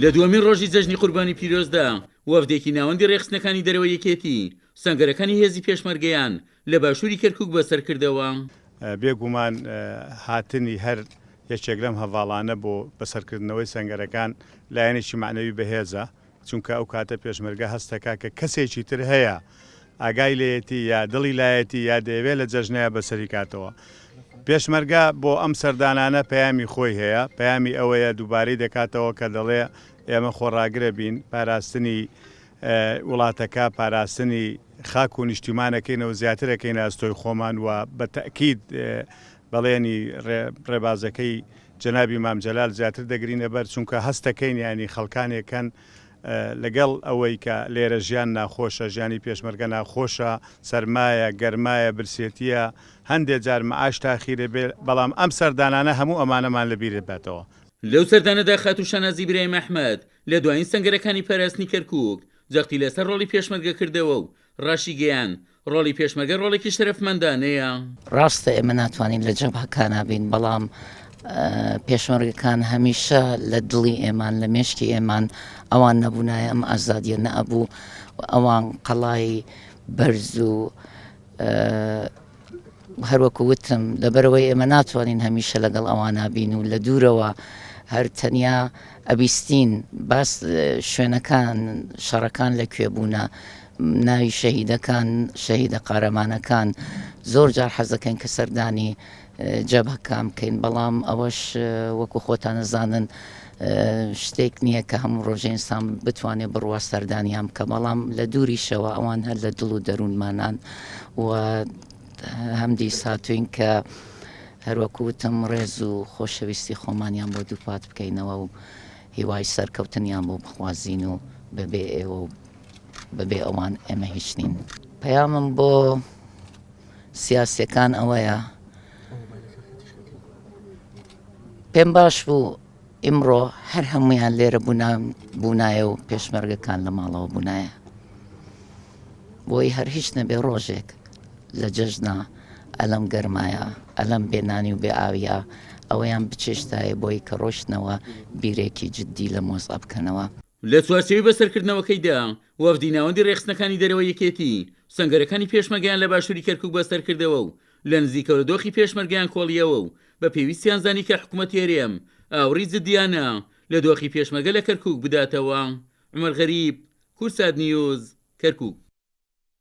لە دووەمین ڕۆژی جەژنی قوربانی پیرۆزدا، وەفدێکی ناوەندی ڕێکخستنەکانی دەرەوەی یەکێتی، سەنگەرەکانی هێزی پێشمەرگەیان لە باشووری کەرکووک بەسەرکردەوە. بێ گومان هاتنی هەر یەکێک لەم هەڤاڵانە بۆ بەسەرکردنەوەی سەنگەرەکان لایەنێکی مەعنەوی بەهێزە، چونکە ئەو کاتە پێشمەرگە هەست دەکا کە کەسێکی تر هەیە ئاگای لێیەتی یا دڵی لایەتی یا دەیەوێ لە جەژنەیا بەسەری کاتەوە. پێشمەرگە بۆ ئەم سەردانانە پەیامی خۆی هەیە، پەیامی ئەوەیە دووبارەی دەکاتەوە کە دەڵێ ئێمە خۆڕاگرە بین، پاراستنی وڵاتەکە، پاراستنی خاک و نیشتیمانەکەینەوە زیاتر ئەکەینە ئەستۆی خۆمان و بە تەئکید بەڵێنی ڕێبازەکەی جەنابی مام جەلال زیاتر دەگرینە بەر چونکە هەستەکەین یانی خەڵکانێک هەن لەگەڵ ئەوەی کە لێرە ژیان ناخۆشە ژیانی پێشمەرگە ناخۆشە سەرمایە گەرمایە برسێتیە هەندێ جار معاش تاخیرە بێ بەڵام ئەم سەردانانە هەموو ئەمانەمان لە بیر باتەوە. لەو سەردانەدا خاتوو شانازی برایم ئەحمەد لە دوایین سەنگەرەکانی پاراستنی کەرکووک جەختی لەسەر ڕۆڵی پێشمەرگە کردەوە و ڕاشیگەیاند، ڕۆڵی پێشمەرگە ڕۆڵێکی شەرەفمەندانەیە. ڕاستە ئێمە ناتوانین لە جەبهەکانا بین، بەڵام پێشمەرگەکان هەمیشە لە دڵی ئێمان، لە مێشکی ئێمان، ئەوان نەبوونایە ئەم ئازادیە نەئەبوو و ئەوان قەڵای بەرز و هەروەکو وتم لەبەرئەوەی ئێمە ناتوانین هەمیشە لەگەڵ ئەوانە بین و لە دوورەوە هەر تەنیا ئەبیستین باس شوێنەکان شەڕەکان لە کوێ بوونە ناوی شەهیدەکان شەهیدە قارەمانەکان زۆر جار حەزەکەین کە سەردانی جەبهەکان بکەین بەڵام ئەوەش وەکو خۆتان ئەزانن شتێک نییە کە هەموو ڕۆژێ ئینسان بتوانێت بڕوا سەردانیان بکە بەڵام لە دووریشەوە ئەوان هەر لە دڵ و دەروونمانان و هەمدیس هاتوین کە هەروەکو وتم ڕێز و خۆشەویستی خۆمانیان بۆ دووپات بکەینەوە و هیوای سەرکەوتنیان بۆ بخوازین و بەبێ ئێوە و بەبێ ئەوان ئێمە هیچ نین. پەیامم بۆ سیاسیەکان ئەوەیە پێم باش بوو ئیمڕۆ هەر هەمویان لێرە بوونایە و پێشمەرگەکان لە ماڵەوە بوونایە بۆی هەر هیچ نەبێ ڕۆژێک لە جەژنا ئەلەم گەرمایە ئەلەم بێنانی و بێ ئاویە ئەوەیان بچێشتایە بۆی کە ڕۆشتنەوە بیرێکی جددی لە مۆزع بکەنەوە. لە چوارچێوەی بەسەرکردنەوەکەیدا، وەفدی ناوەندی رێکخستنەکانی دەرەوەی یەکێتی، سەنگەرەکانی پێشمەرگەیان لە باشووری کەرکوک بەسەرکردەوە و لە نزیکەوە لە دۆخی پێشمەرگەیان کۆڵییەوە و بە پێویستیان زانی کە حکومەتی هەرێم ئاوڕی جددیانە لە دۆخی پێشمەرگە لە کەرکوک بداتەوە. عومەر غەریب، کوردسات نیوز، کەرکوک.